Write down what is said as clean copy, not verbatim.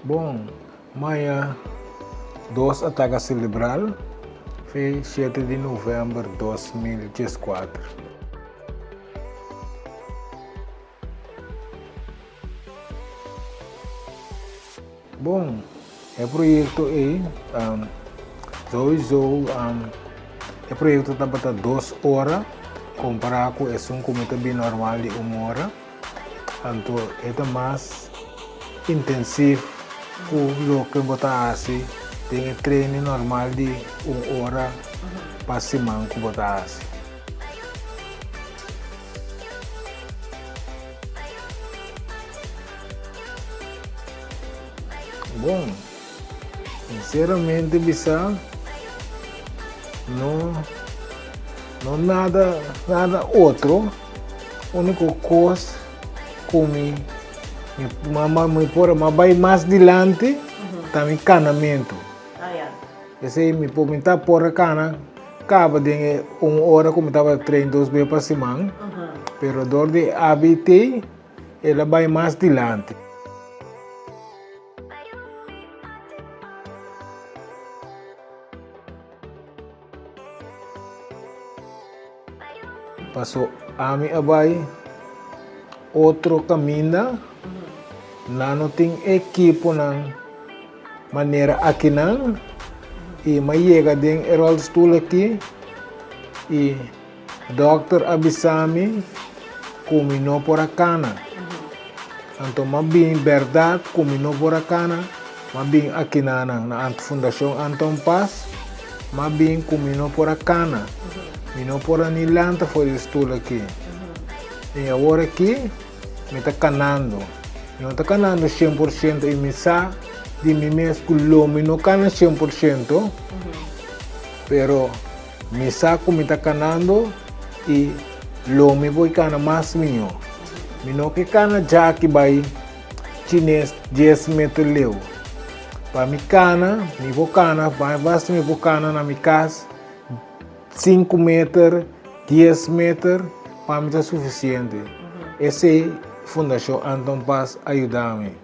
Bon, maya dos ataka selebral fe shete di novèmber 2014. Bon, e proyekto ei, souiso e proyekto tabata dos ora kompará ku esun ku mi ta bin normal di un ora. Anto e ta mas intensief ku loke bo ta hasi den e training normal di un ora pa siman ku bo ta hasi. Bon, sinceramente bisa no no nada nada otro, unico cos cu mi mi mi por a bay mas dilanti ta mi canamento. Esey mi por mi ta por a cana caba den e un ora cu mi tabata train dos bes pa siman, pero dor di ABT el a bay mas dilanti. Paso ami a bai otro kaminda, nan no tin ekiponan manera akinan i mi a yega den e rolstoel aki i Dokter a bisa mi ku mi no por a kana. Anto m'a bin bèrdat ku mi no por a kana, m'a bin akinanan na Fundashon Anton Paas, m'a bin ku mi no por a kana. Mi no por a ni lanta for di e stul aki. I awor aki mi ta kanando. Mi no ta kanando 100% i mi sa di mi mes ku lo mi no kana 100%, pero Mi sa ku mi ta kanando i lo mi por kana mas mihó. Mi no ke kana djaki bai chines dies meter leu. Pa mi kana, mi por kana, basta mi por kana na mi kas sinku meter, dies meter, pa mi ta sufisiente. Esei Fundashon Anton Paas a yuda mi.